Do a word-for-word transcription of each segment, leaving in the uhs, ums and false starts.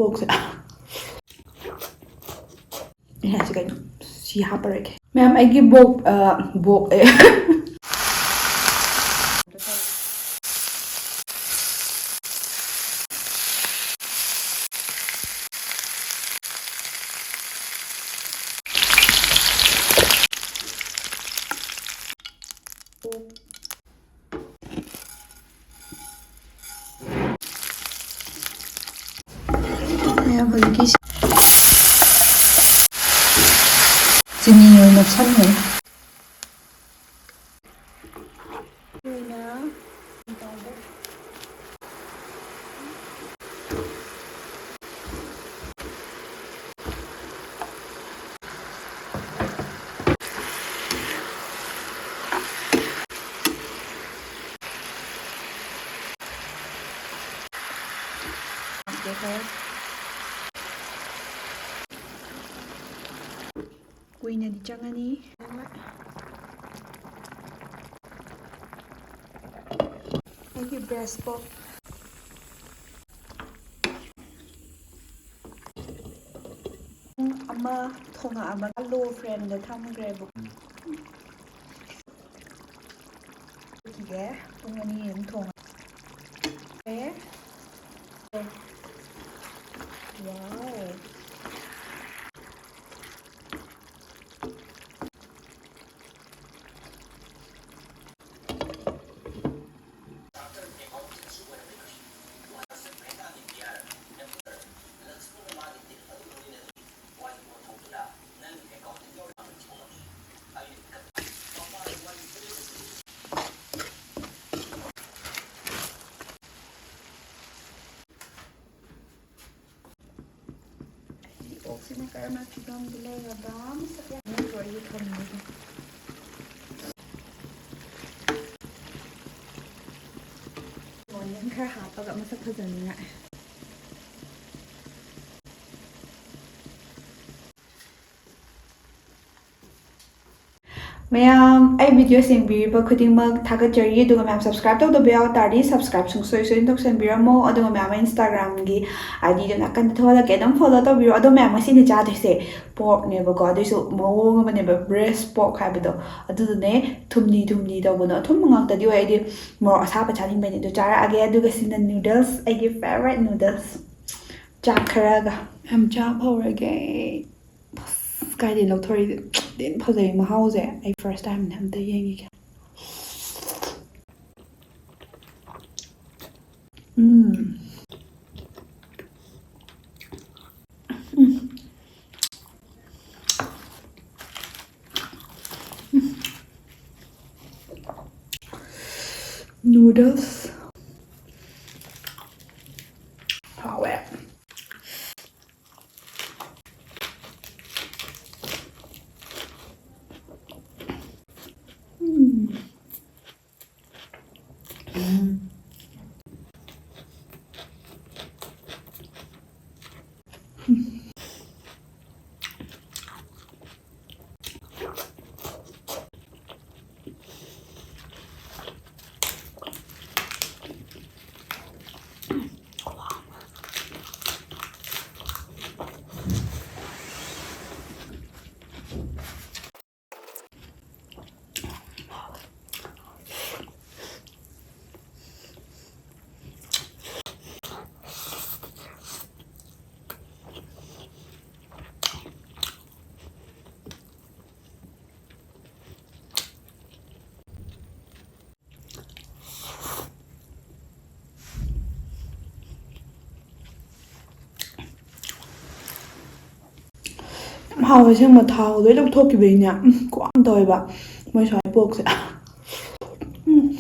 ꯕꯣꯛꯁꯦ꯫ ꯑꯩ ꯍꯥꯏꯁꯦ ꯀꯩꯅꯣ? ꯁꯤ ꯍꯥꯞꯄꯔꯣꯏꯒꯦ꯫ ꯃꯌꯥꯝ, ꯑꯩꯒꯤ ꯕꯣꯛ, ꯑ, ꯕꯣꯛ, ꯑꯦ꯫ ꯃꯌꯥꯝ ꯍꯧꯖꯤꯛꯀꯤ ꯆꯤꯅꯤ ꯑꯣꯏꯅ ꯅꯞꯁꯟꯈ꯭ꯔꯦ꯫ ꯀꯨꯏꯅꯗꯤ ꯆꯪꯉꯅꯤ꯫ ꯑꯩꯒꯤ ꯕ꯭ꯔꯦꯁ ꯄꯣꯛ ꯄꯨꯡ ꯑꯃ ꯊꯣꯡꯉꯛꯑꯕ, ꯂꯣ ꯐ꯭ꯂꯦꯝꯗ ꯊꯝꯈ꯭ꯔꯦꯕ꯫ ꯄꯨꯡ ꯑꯅꯤ ꯑꯗꯨꯝ ꯊꯣꯡꯉꯦ꯫ Wow. ꯑꯣꯛꯁꯤꯅ ꯀꯔꯝꯕ ꯐꯤꯕꯝꯗ ꯂꯩꯔꯕ? ꯃꯁꯛ ꯌꯥꯝ ꯅꯨꯡꯉꯥꯏꯇ꯭ꯔꯣ ꯑꯩꯒꯤ ꯊꯣꯡꯕꯁꯦ? ꯑꯣꯅꯤꯌꯟ ꯈꯔ ꯍꯥꯞꯄꯒ ꯃꯁꯛ ꯐꯖꯅꯤꯡꯉꯥꯏ꯫ ꯃꯌꯥꯝ, ꯑꯩ videos ꯌꯦꯡꯕꯤꯔꯤꯕ ꯈꯨꯗꯤꯡꯃꯛ ꯊꯥꯒꯠꯆꯔꯤ꯫ ꯑꯗꯨꯒ ꯃꯌꯥꯝ, subscribe ꯇꯧꯗꯕ ꯌꯥꯎ ꯇꯥꯔꯗꯤ subscribe ꯁꯨꯡꯁꯣꯏ ꯁꯣꯏꯗꯅ ꯇꯧꯁꯟꯕꯤꯔꯝꯃꯣ꯫ ꯑꯗꯨꯒ ꯃꯌꯥꯝ, ꯑꯩ Instagram ꯒꯤ ID ꯗꯣ ꯅꯥꯀꯟꯗ ꯊꯣꯛꯍꯜꯂꯛꯀꯦ, ꯑꯗꯨꯝ follow ꯇꯧꯕꯤꯔꯣ꯫ ꯑꯗꯣ ꯃꯌꯥꯝ, ꯉꯁꯤꯅ ꯆꯥꯗꯣꯏꯁꯦ pork ꯅꯦꯕꯀꯣ, ꯑꯗꯨꯏꯁꯨ ꯃꯑꯣꯡ ꯑꯃꯅꯦꯕ, breast pork ꯍꯥꯏꯕꯗꯣ꯫ ꯑꯗꯨꯗꯨꯅꯦ, ꯊꯨꯝꯂꯤ ꯊꯨꯝꯂꯤ ꯇꯧꯕꯗꯣ, ꯑꯊꯨꯝꯕ ꯉꯥꯛꯇꯗꯤ ꯑꯣꯏ꯫ ꯑꯩꯗꯤ ꯃꯣꯔꯣꯛ ꯑꯁꯥꯕ ꯆꯥꯅꯤꯡꯕꯩꯅꯦ꯫ ꯑꯗꯨ ꯆꯥꯔꯛꯑꯒꯦ꯫ ꯑꯗꯨꯒ ꯁꯤꯅ noodles, ꯑꯩꯒꯤ favourite noodles꯫ ꯆꯥꯛ ꯈꯔꯒ ꯌꯥꯝ ꯆꯥꯕ ꯍꯧꯔꯒꯦ꯫ ꯑꯁ, ꯀꯥꯏꯗꯩ ꯂꯧꯊꯣꯔꯛꯏꯁꯦ? ꯊꯤꯅ ꯐꯖꯩ ꯃꯍꯥꯎꯁꯦ꯫ ꯑꯩ first time ꯅꯦ, ꯑꯝꯇ ꯌꯦꯡꯈꯤꯒꯦ꯫ ꯎꯝ꯫ ꯎꯝ꯫ ꯎꯝ꯫ Noodles꯫ ꯍꯥꯎꯋꯦ꯫ ꯎꯝ꯫ ꯎꯝ꯫ ꯌꯥꯝ ꯍꯥꯎꯋꯦ ꯑꯁꯦꯡꯕ, ꯊꯥꯎ ꯂꯣꯏ ꯂꯧꯊꯣꯛꯈꯤꯕꯩꯅꯦ꯫ ꯎꯝ, ꯈꯨꯍꯥꯎ ꯑꯃ ꯇꯧꯋꯦꯕ ꯃꯣꯏ ꯁ꯭ꯋꯥꯏ pork ꯁꯦ꯫ ꯎꯝ꯫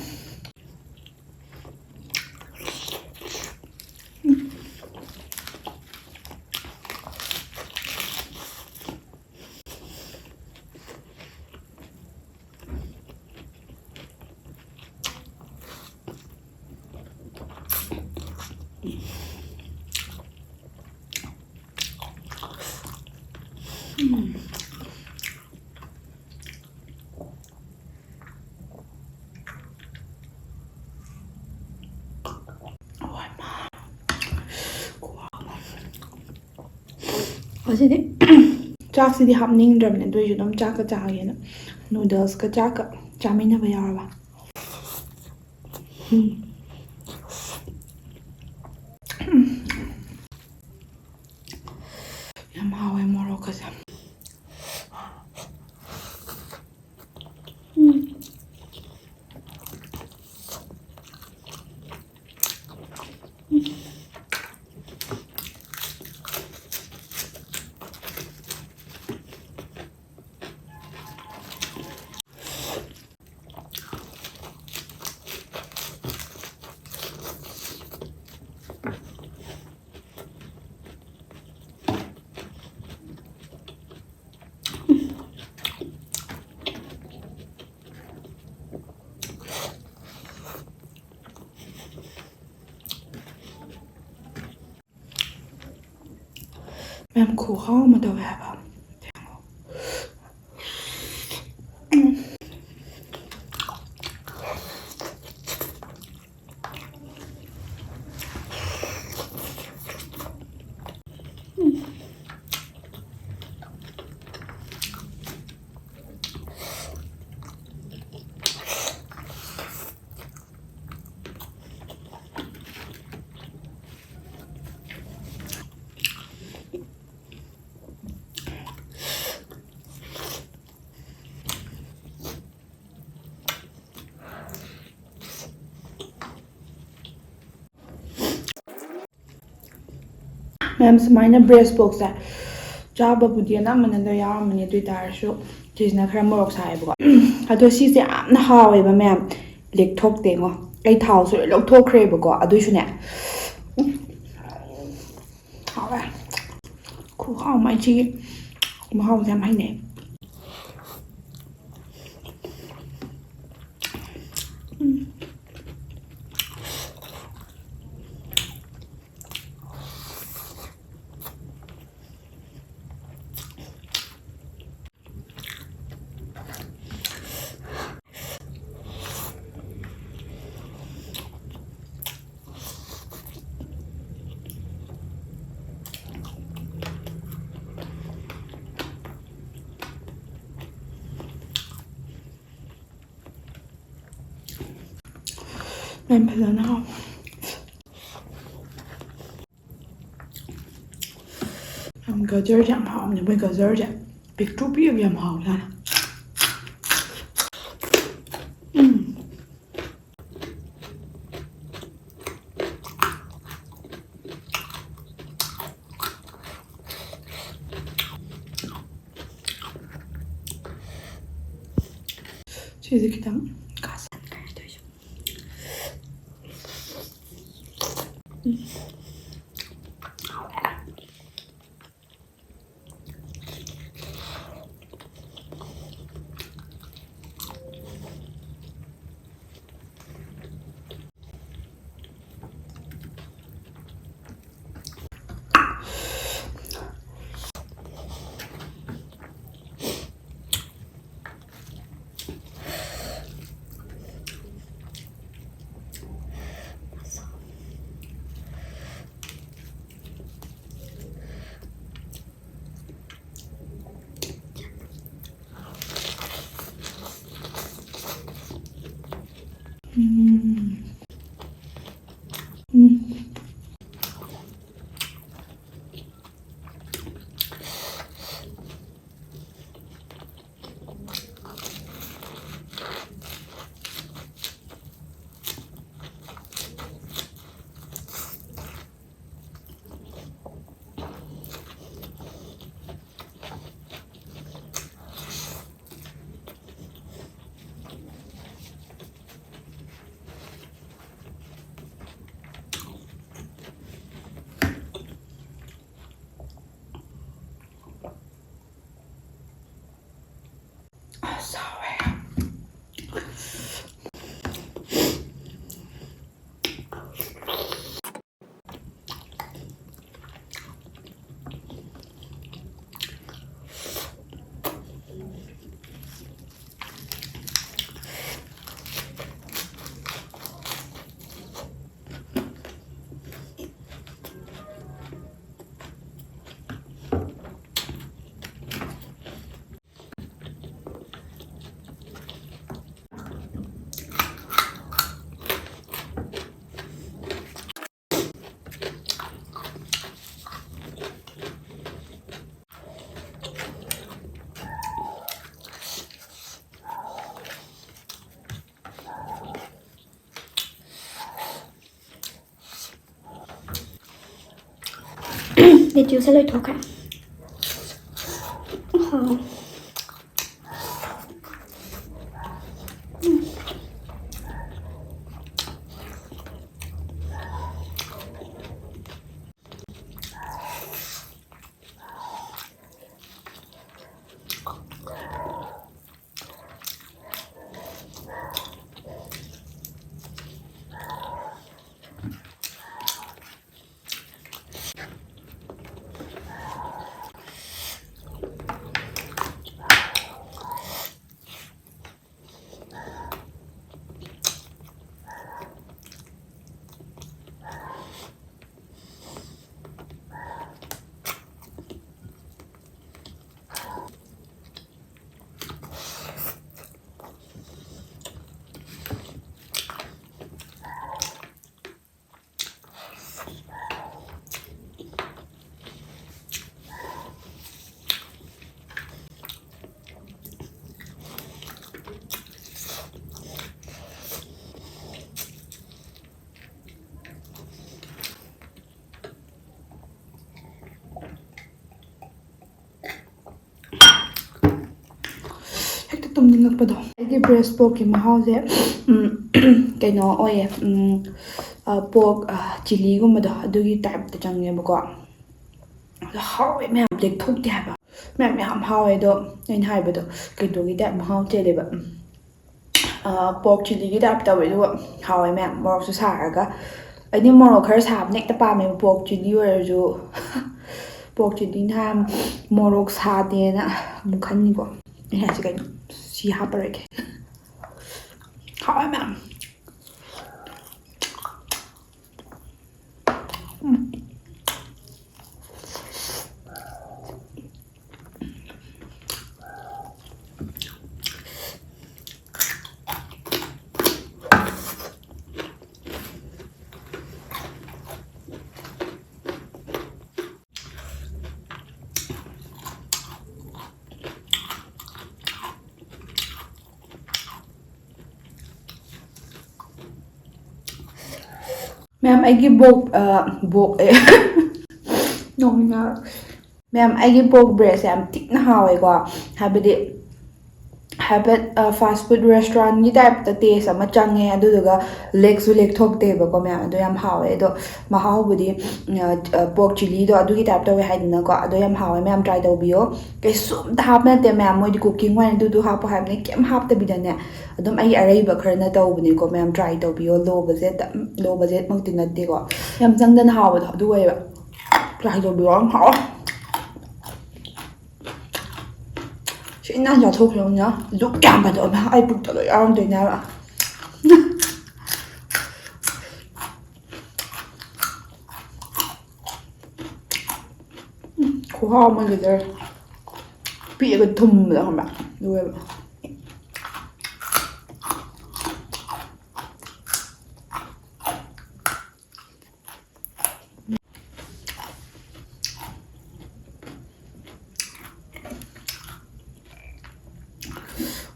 ꯉꯁꯤꯗꯤ ꯆꯥꯛꯁꯤꯗꯤ ꯍꯥꯞꯅꯤꯡꯗ꯭ꯔꯕꯅꯦ, ꯑꯗꯨ ꯑꯣꯏꯁꯨ ꯑꯗꯨꯝ ꯆꯥꯛꯀ ꯆꯥꯒꯦꯅ ꯅꯨꯗꯜꯁꯀ ꯆꯥꯛꯀ ꯆꯥꯃꯤꯟꯅꯕ ꯌꯥꯎꯔꯕ꯫ ꯎꯝ꯫ ꯌꯥꯝ ꯍꯥꯎꯋꯦ ꯃꯣꯔꯣꯛꯀꯁꯦ꯫ ꯎꯝ꯫ ꯃꯌꯥꯝ ꯈꯨꯍꯥꯎ ꯑꯃ ꯇꯧꯋꯦ ꯍꯥꯏꯕ꯫ ꯃꯌꯥꯝ, ꯁꯨꯃꯥꯏꯅ ꯕ꯭ꯔꯦꯁ ꯄꯣꯛꯁꯦ ꯆꯥꯕꯕꯨꯗꯤ ꯑꯅꯝꯕꯅ ꯂꯣꯏ ꯌꯥꯎꯔꯝꯃꯅꯤ, ꯑꯗꯨ ꯑꯣꯏ ꯇꯥꯔꯁꯨ ꯁꯤꯁꯤꯅ ꯈꯔ ꯃꯣꯔꯣꯛ ꯁꯥꯏꯌꯦꯕꯀꯣ꯫ ꯑꯗꯣ ꯁꯤꯁꯦ ꯌꯥꯝꯅ ꯍꯥꯎꯋꯦꯕ ꯃꯌꯥꯝ, ꯂꯦꯛꯊꯣꯛꯇꯦꯉꯣ꯫ ꯑꯩ ꯊꯥꯎꯁꯨ ꯂꯣꯏ ꯂꯧꯊꯣꯛꯈ꯭ꯔꯦꯕꯀꯣ, ꯑꯗꯨꯏꯁꯨꯅꯦ ꯍꯥꯎꯋꯦ꯫ ꯈꯨꯍꯥꯎ ꯑꯃ, ꯁꯤꯒꯤ ꯃꯍꯥꯎꯁꯦ ꯌꯥꯝ ꯍꯩꯅꯩ꯫ ꯎꯝ꯫ ꯌꯥꯝ ꯐꯖꯅ ꯍꯥꯎ꯫ ꯌꯥꯝ ꯒꯖꯔꯁꯦ ꯌꯥꯝ ꯍꯥꯎꯕꯅꯦ, ꯃꯣꯏ ꯒꯖꯔꯁꯦ ꯄꯤꯛꯇ꯭ꯔꯨ ꯄꯤꯛꯑꯒ ꯌꯥꯝ ꯍꯥꯎꯖꯥꯠꯅꯤ꯫ ꯎꯝ꯫ ꯁꯤꯁꯦ ꯈꯤꯇꯪ ꯀꯥꯁꯟꯈ꯭ꯔꯦ ꯇꯧꯏꯁꯦ꯫ ꯎꯝ꯫ ꯎꯝ꯫ ꯂꯤꯆꯨꯁꯦ ꯂꯣꯏꯊꯣꯛꯈ꯭ꯔꯦ꯫ ꯑꯍꯥ꯫ ꯍꯦꯛꯇ ꯇꯨꯝꯅꯤꯡꯉꯛꯄꯗꯣ꯫ ꯑꯩꯒꯤ ꯕ꯭ꯔꯦꯁ ꯄꯣꯔꯛꯀꯤ ꯃꯍꯥꯎꯁꯦ, ꯎꯝ, ꯀꯩꯅꯣ ꯑꯣꯏꯌꯦ, ꯎꯝ, ꯑ, ꯄꯣꯔꯛ, ꯑ, ꯆꯤꯂꯤꯒꯨꯝꯕꯗꯣ ꯑꯗꯨꯒꯤ ꯇꯥꯏꯞꯇ ꯆꯪꯉꯦꯕꯀꯣ꯫ ꯑꯗꯣ ꯍꯥꯎꯋꯦ ꯃꯌꯥꯝ, ꯂꯦꯛꯊꯣꯛꯇꯦ ꯍꯥꯏꯕ꯫ ꯃꯌꯥꯝ ꯌꯥꯝ ꯍꯥꯎꯋꯦ꯫ ꯑꯗꯣ ꯑꯩꯅ ꯍꯥꯏꯕꯗꯣ ꯀꯩꯅꯣꯒꯤ ꯇꯥꯏꯞ ꯃꯍꯥꯎ ꯆꯦꯜꯂꯦꯕ꯫ ꯎꯝ꯫ ꯑ, ꯄꯣꯔꯛ ꯆꯤꯂꯤꯒꯤ ꯇꯥꯏꯞ ꯇꯧꯋꯦ, ꯑꯗꯨꯒ ꯍꯥꯎꯋꯦ ꯃꯌꯥꯝ, ꯃꯣꯔꯣꯛꯁꯨ ꯁꯥꯔꯒ꯫ ꯑꯩꯗꯤ ꯃꯣꯔꯣꯛ ꯈꯔ ꯁꯥꯕꯅ ꯍꯦꯛꯇ ꯄꯥꯝꯃꯦꯕ, ꯄꯣꯔꯛ ꯆꯤꯂꯤ ꯑꯣꯏꯔꯁꯨ꯫ ꯄꯣꯔꯛ ꯆꯤꯂꯤꯅ ꯃꯣꯔꯣꯛ ꯁꯥꯗꯦꯅ ꯑꯃꯨꯛ ꯈꯟꯅꯤꯀꯣ꯫ ꯑꯩ ꯍꯥꯏꯁꯦ ꯀꯩꯅꯣ? ꯁꯤ ꯍꯥꯞꯄꯔꯣꯏꯒꯦ꯫ ꯍꯥꯎꯋꯦ ꯃꯌꯥꯝ꯫ ꯎꯝ꯫ ꯃꯌꯥꯝ, ꯑꯩꯒꯤ ꯕꯣꯛ-, ꯑ, ꯕꯣꯛ-, ꯑꯦ, ꯅꯣꯡꯅ ꯃꯌꯥꯝ, ꯑꯩꯒꯤ ꯄꯣꯛ ꯕ꯭ꯔꯦꯁꯁꯦ ꯌꯥꯝ ꯊꯤꯅ ꯍꯥꯎꯋꯦꯀꯣ꯫ ꯍꯥꯏꯕꯗꯤ ꯍꯥꯏꯐꯦꯠ ꯐꯥꯁ ꯐꯨꯗ ꯔꯦꯁꯇꯨꯔꯦꯟꯒꯤ ꯇꯥꯏꯞꯇ ꯇꯦꯁ ꯑꯃ ꯆꯪꯉꯦ꯫ ꯑꯗꯨꯗꯨꯒ ꯂꯦꯛꯁꯨ ꯂꯦꯛꯊꯣꯛꯇꯦꯕꯀꯣ ꯃꯌꯥꯝ꯫ ꯑꯗꯣ ꯌꯥꯝ ꯍꯥꯎꯋꯦ꯫ ꯑꯗꯣ ꯃꯍꯥꯎꯕꯨꯗꯤ ꯄꯣꯛ ꯆꯤꯂꯤꯗꯣ ꯑꯗꯨꯒꯤ ꯇꯥꯏꯞ ꯇꯧꯋꯦ ꯍꯥꯏꯗꯅꯀꯣ꯫ ꯑꯗꯣ ꯌꯥꯝ ꯍꯥꯎꯋꯦ ꯃꯌꯥꯝ, ꯇ꯭ꯔꯥꯏ ꯇꯧꯕꯤꯌꯣ꯫ ꯀꯩꯁꯨꯝꯇ ꯍꯥꯞꯄ ꯅꯠꯇꯦ ꯃꯌꯥꯝ, ꯃꯣꯏꯗꯤ ꯀꯨꯀꯤꯡ ꯑꯣꯏꯅ ꯑꯗꯨꯗꯨ ꯍꯥꯞꯄꯣ ꯍꯥꯏꯕꯅꯦ꯫ ꯀꯩꯝ ꯍꯥꯞꯇꯕꯤꯗꯅꯦ ꯑꯗꯨꯝ ꯑꯩꯒꯤ ꯑꯔꯩꯕ ꯈꯔꯅ ꯇꯧꯕꯅꯤꯀꯣ ꯃꯌꯥꯝ꯫ ꯇ꯭ꯔꯥꯏ ꯇꯧꯕꯤꯌꯣ꯫ ꯂꯣ ꯕꯖꯦꯠꯇ, ꯂꯣ ꯕꯖꯦꯠꯃꯛꯇꯤ ꯅꯠꯇꯦꯀꯣ꯫ ꯌꯥꯝ ꯆꯪꯗꯅ ꯍꯥꯎꯕꯗꯣ ꯑꯗꯨ ꯑꯣꯏꯌꯦꯕ꯫ ꯇ꯭ꯔꯥꯏ ꯇꯧꯕꯤꯌꯣ꯫ ꯌꯥꯝ ꯍꯥꯎꯋꯦ꯫ ꯁꯤ ꯏꯟꯖꯥꯡ ꯆꯥꯊꯣꯛꯈ꯭ꯔꯕꯅꯤꯅ ꯑꯗꯨꯛ ꯌꯥꯝꯕꯗꯣ ꯑꯃ ꯑꯩ ꯄꯨꯛꯇ ꯂꯣꯏ ꯌꯥꯎꯔꯝꯗꯣꯏꯅꯦ ꯍꯥꯏꯕ꯫ ꯎꯝ, ꯈꯨꯍꯥꯎ ꯑꯃ ꯂꯩꯖꯔꯦ꯫ ꯄꯤꯛꯑꯒ ꯊꯨꯝꯕꯗꯣ ꯈꯪꯕ꯭ꯔꯥ? ꯑꯗꯨ ꯑꯣꯏꯕ꯫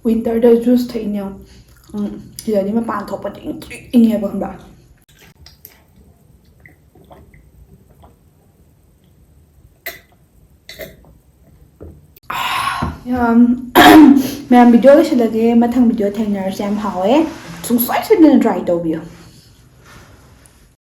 ꯋꯤꯟꯇꯔꯗ ꯖꯨꯁ ꯊꯛꯏꯅꯦ꯫ ꯎꯝ, ꯁꯤꯗꯗꯤ ꯃꯄꯥꯟ ꯊꯣꯛꯄꯗꯤ ꯏꯪ ꯇ꯭ꯔꯤꯛ ꯏꯪꯉꯦꯕ, ꯈꯪꯕ꯭ꯔꯥ? ꯌꯥꯝ, ꯃꯌꯥꯝ, ꯚꯤꯗꯤꯑꯣ ꯂꯣꯏꯁꯤꯜꯂꯒꯦ꯫ ꯃꯊꯪ ꯚꯤꯗꯤꯑꯣ ꯊꯦꯡꯅꯔꯁꯦ꯫ ꯌꯥꯝ ꯍꯥꯎꯋꯦ꯫ ꯁꯨꯡꯁꯣꯏ ꯁꯣꯏꯗꯅ ꯇ꯭ꯔꯥꯏ ꯇꯧꯕꯤꯌꯨ꯫